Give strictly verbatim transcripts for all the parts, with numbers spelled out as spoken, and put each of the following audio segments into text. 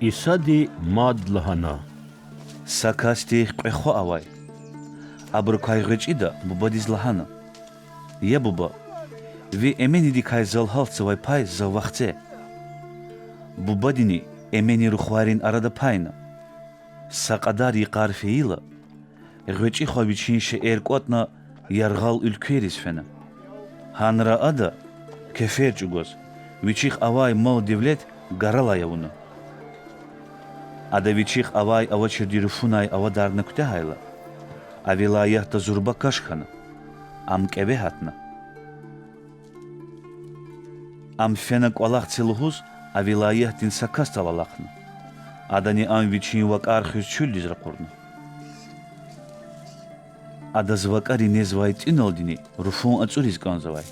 Исади мад лагьана: Са касдихъ кьве хва авай. Абурукай гъвечӀида бубадиз лагьана: Я буба, ви эменидикай зал гьалтзавай пай зав вахце. Бубадини эмени рухвайрин арада пайна. Са кьадар йикъар фейила, гъвечӀи хва вичин шейэр кӀватӀна яргъал уьлквейриз фена. Гьанра ада, кефер чӀугваз, вичихъ авай мал-девлет гаралай авуна. Ада вичихъ авай-авачирди руфунай авадарна куьтягьайла, а вилаятда зурба каш хьана, ам кӀеве гьатна. Ам фена кӀвалах це лугьуз а вилаятдин са касдал алахъна. Адани ам вичин вакӀар хуьз чуьлдиз ракъурна. Адаз вакӀари незвай тӀуьналдини руфун ацӀуриз кӀанзавай.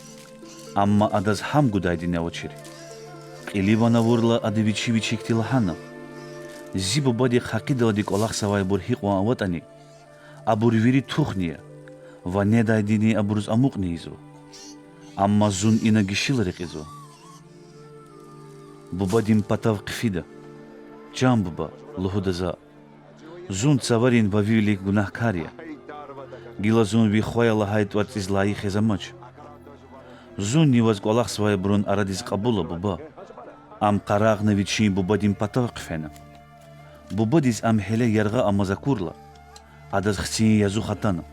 Амма адаз гьам гудайдини авачир. Кьиливан авурла, ада вичи вичикди лагьана: Зи бубадихъ гьакъидалди кӀвалахзавайбур гьикьван аватӀани, абур вири тухни я ва недайдини абуруз амукьни ийизва. Амма зун ина гишила рекьизва. Бубадин патав хъфида. Чан буба,— лугьуда за,— зун цаварин ва ви вилик гунагькар я. Гила зун ви хвая лагьай тӀварцӀиз лайих яз амач. Зунни ваз кӀвалахзавайбурун арадиз кьабула, буба. Ам къарагъна вичин бубадин патав хъфена. Бубадиз ам гьеле яргъа амаз акурла, адаз хцин язух атана.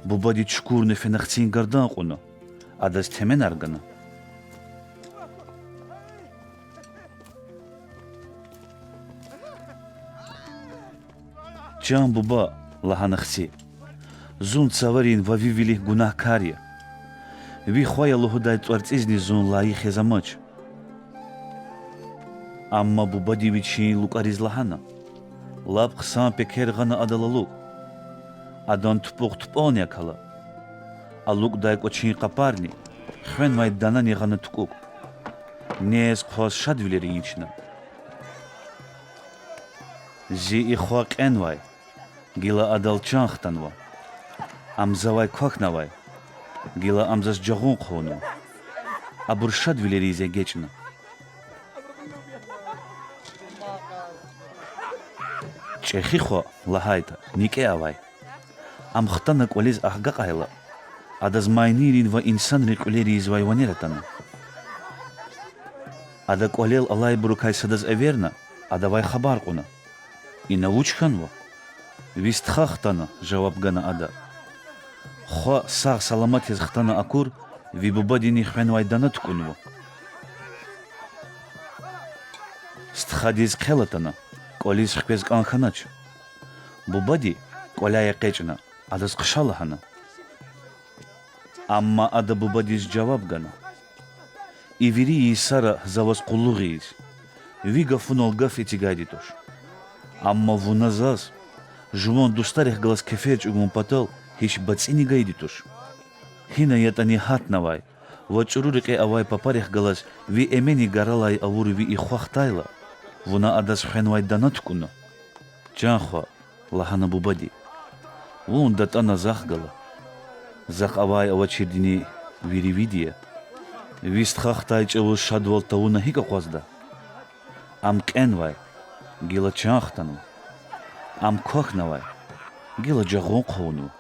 Бубади чукурна фена хцин гардан кьуна, адаз теменар гана. Чан буба,— лагьана хци,— зун цаварин ва ви вилик гунагькар я. Ви хва я лугьудай тӀварцӀизни зун лайих яз амач. Амма бубади вичин лукӀариз лагьана: Лап хъсан пекер гъана адал алукӀ. Адан тупӀукь тупӀални акала. АлукӀдай кӀвачин къапарни, хвенвай данани гъана тукӀукӀ. Нез-хъваз шадвилер ийин чна. Зи и хва кьенвай, гила адал чан хтанва. Ам завай квахьнавай, гила ам заз жагъун хъувунва. Абур шадвилер ийиз эгечӀна. ЧӀехи хва, лагьайтӀа, никӀе авай. Ам хтана кӀвализ агакьайла, адаз майнийрин ва инсанрин кьуьлер ийизвай ванер атана. Ада кӀвалел алайбурукай садаз эверна, адавай хабар кьуна: Ина вуч хьанва? Ви стха хтана,— жаваб гана ада. Хва сагъ-саламат яз хтана акур, ви бубадини хвенвай дана тукӀунва. Стхадиз хъел атана, кӀвализ хквез кӀан хьанач. Бубади, кӀваляй экъечӀна, адаз хъша лагьана. Амма ада бубадиз жаваб гана: И вири йисара за ваз къуллугъ ийиз, ви гафунал гаф эцигайди туш. Амма вуна заз, жуван дустарихъ галаз кефер чӀугун патал гьич бацӀини гайиди туш. Гьина ятӀани гьатнавай ва чӀуру рекье авай папарихъ галаз ви эмени гаралай авур ви и хва хтайла, вуна адаз хвенвай дана тукӀуна. Чан хва,— лагьана бубади,— вун датӀана захъ гала. Захъ авай-авачирдини вири види я. Ви стха хтай чӀавуз шадвал тавуна гьикӀ акъвазда? Ам кьенвай, гила чан хтанва. Ам квахьнавай, гила жагъун хъувунва.